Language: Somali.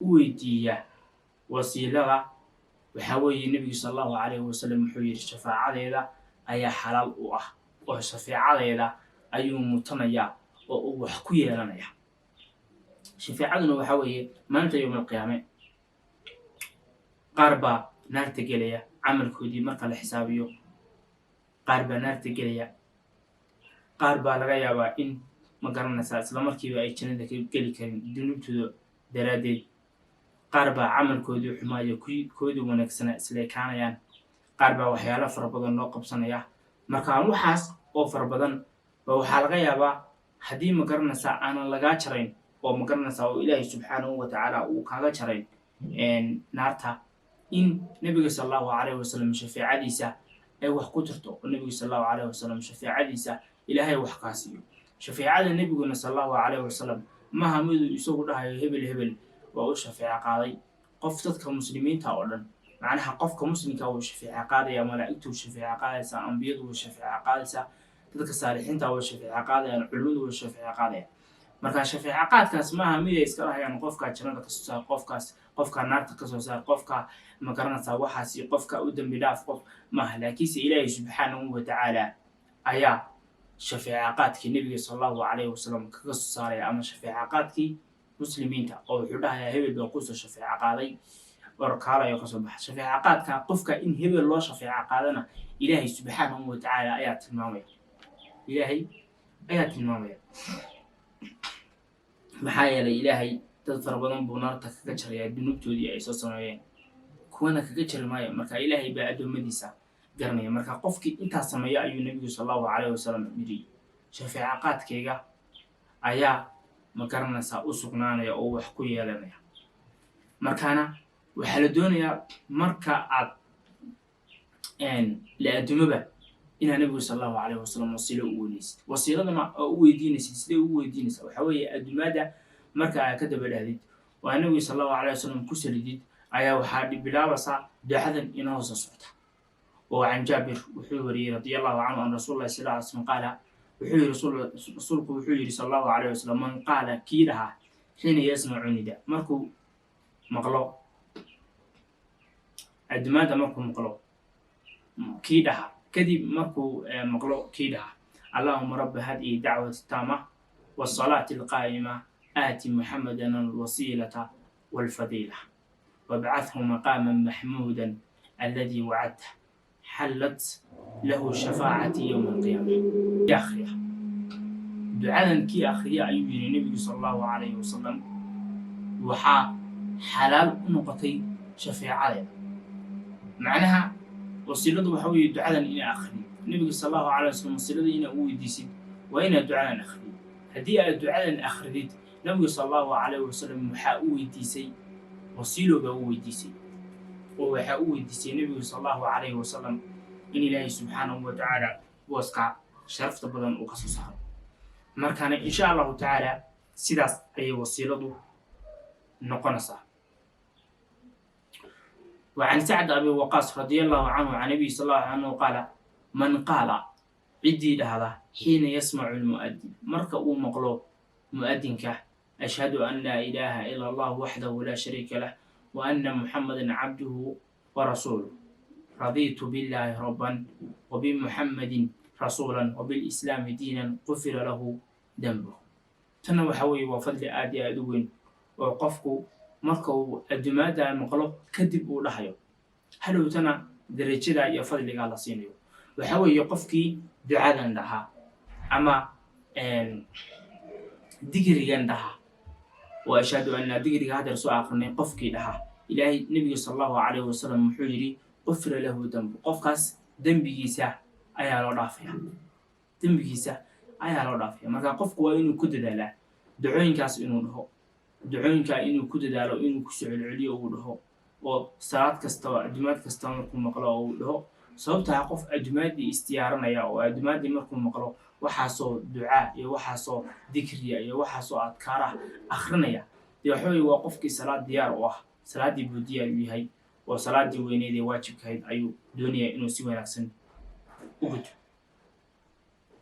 U weydiiya wasiilada waxaa weeye, Nebigu sala Allahu calayhi wasalam wuxuu yidhi: "Shafaacadeeda ayaa xalaal u ah oo shafeecadeeda ayuu mutanayaa oo uu wax ku yeelanaya." Shafeecaduna waxaa weeye maalinta yowm alqiyaame qaar baa naarta gelaya camalkoodii marka la xisaabiyo, qaar baa naarta gelaya, qaar baa laga yaabaa in, ma garanaysaa, isla markiiba ay jannada ka geli karin dunuubtooda daraaddeed. Qaar baa camalkoodii xumaayo koodii wanaagsanaa isla ekaanayaan. Qaar baa waxyaalo fara badan loo qabsanaya. Marka waxaas oo fara badan ba waxaa laga yaabaa haddii, ma garanaysaa, aanan lagaa jarayn oo, ma garanaysaa, oo Ilaahay subxaanahu wa tacaala uu kaaga jarayn naarta, in Nebiga sala Allahu calayhi wasalam shafeecadiisa ay wax ku tarto oo Nebiga sala Allahu calayhi wasalam shafeecadiisa Ilaahay wax kaa siiyo. Shafeecada Nebiguna sala Allahu calayhi wasalam maha miduu isagu dhahayo hebel hebel waa u shafeeco qaaday. Qof dadka muslimiinta oo dhan, macnaha qofka muslimka wuu shafeeco qaadaya, malaa'igtu shafeeco qaadaysaa, ambiyadu way shafeeco qaadaysaa, dadka saalixiinta way shafeeco qaadayaan, culimmadu way shafeeco qaadayaan. Marka shafeeco qaadkaas maaha mid ay iska dhahayaan qofkaa jannada kasoo saar, qofkaas, qofkaa naarta kasoo saar, qofka, ma garanaysaa, waxaasi, qofka u dembi dhaaf, qof maaha. Laakiinse Ilaahay subxaanahu wa tacaala ayaa shafeeco qaadkii Nebiga sala Allahu calayhi wasalam kaga soo saaraya ama shafeeco qaadkii muslimiinta, oo wuxuu dhahayaa: "Hebel baa kusoo shafeeco qaaday, orkaalayo kasoo baxa." Shafeeco qaadka qofka in hebel loo shafeeco qaadana Ilaahay subxaanahu wa tacaala ayaa tilmaamaya, Ilaahay ayaa tilmaamaya. Maxaa yeelay, Ilaahay dad fara badan buu naarta kaga jarayaa dunuubtoodii ay soo sameeyeen, kuwana kaga jari maayo. Marka Ilaahay baa addoommadiisa garanaya. Marka qofkii intaas sameeya ayuu Nebigu sala Allahu calayhi wasalam yidhi: "Shafeeco qaadkayga ayaa, ma garanaysaa, u sugnaanaya oo wax ku yeelanaya." Markaana waxaa la doonayaa marka aad la addumoba inaa Nebigu sala Allahu calayhi wasalam wasiilo u weynaysid. Wasiiladana oo u weydiinaysid, sidee ugu weydiinaysaa? Waxaa weeye addumaada marka aad ka daba dhahdid oo aa Nebigu sala Allahu alayh wasalam ku salidid ayaa waxaa bilaabaysaa ducadan inoo soo socta. Oo can Jaabir wuxuu wariyey radia Allahu canhu an rasuul lahi sal ly slam qaala, wuxuu yiri rasuulku, wuxuu yidhi sala Allahu alayh wasalam: "Man qaala, kii dhahaa, xiina yasmacu nida, markuu maqlo addumaada, markuu maqlo kii dhaha, kadib markuu maqlo kii dhaha: Allahuma raba hadihi dacwati taama wasalaati alqaa'ima, aati Muxamadan alwasiilata walfadiila, wabcathu maqaama maxmuuda alladii wacadta, xallat lahu shafaacati yowma alqiyaama." Akhriya ducadan kii akhriya ayuu yidhi Nebigu sala Allahu calayhi wasalam, waxaa xalaal u noqotay shafeecadeeda. Macnaha wasiiladu waxa weeye ducadan inaa akhriyid. Nebiga sala Allahu alay wasalam wasiilada inaa u weydiisid waa inaad ducadan akhriyid. Haddii aad ducadan akhridid, Nabigu sala Allahu calayhi wasalam waxaa u weydiisay wasiilo baa u weydiisay, oo waxaa u weydiisay Nebigu sala Allahu calayhi wasalam in Ilaahay subxaanahu wa tacaala booska sharafta badan uu ka soo saaro. Markaana insha Allahu tacaala sidaas ayay wasiiladu noqonaysaa. وعن سعد أبي وقاص رضي الله عنه عن النبي صلى الله عليه وسلم قال: من قال، ciddii dhahda، xiina yasmacu lmu'adin، marka uu maqlo mu'adinka: "Ashhadu an laa ilaaha ila Allah waxdahu laa shariika lah wa anna Muxamadan cabduhu wa rasuuluh, radiitu billahi rabban wa bimuxammadin rasuulan wa bilislaami diinan, qufira lahu danbuh." Tanna waxa weeye waa fadli aad iyo aad u weyn oo qofku marka uu addumaadda maqlo kadib uu dhahayo, hadhowtana darajada iyo fadligaa la siinayo. Waxa weeye qofkii ducadan dhahaa ama digrigan dhahaa oo ashhadu an laa, digriga hadeer soo aqrinay, qofkii dhahaa, Ilaahay, Nebiga sala Allahu calayhi wasalam wuxuu yidhi: "Qufira lahu dambu." Qofkaas dembigiisa ayaa loo dhaafaya, dembigiisa ayaa loo dhaafaya. Marka qofku waa inuu ku dadaalaa ducooyinkaas inuu dhaho, ducooyinkaa inuu ku dadaalo, inuu ku soo celceliyo, uu dhaho oo salaad kastaba, addumaad kastaba markuu maqlo oo uu dhaho. Sababtaa qof addumaadii isdiyaaranaya oo addumaadii markuu maqlo waxaasoo ducaa iyo waxaasoo dikriya iyo waxaasoo adkaarah akrinaya, dee waxa weye waa qofkii salaad diyaar u ah, salaaddii buu diyaar u yahay oo salaaddii weyneyd ee waajibkahayd ayuu doonayaa inuu si wanaagsan u guto.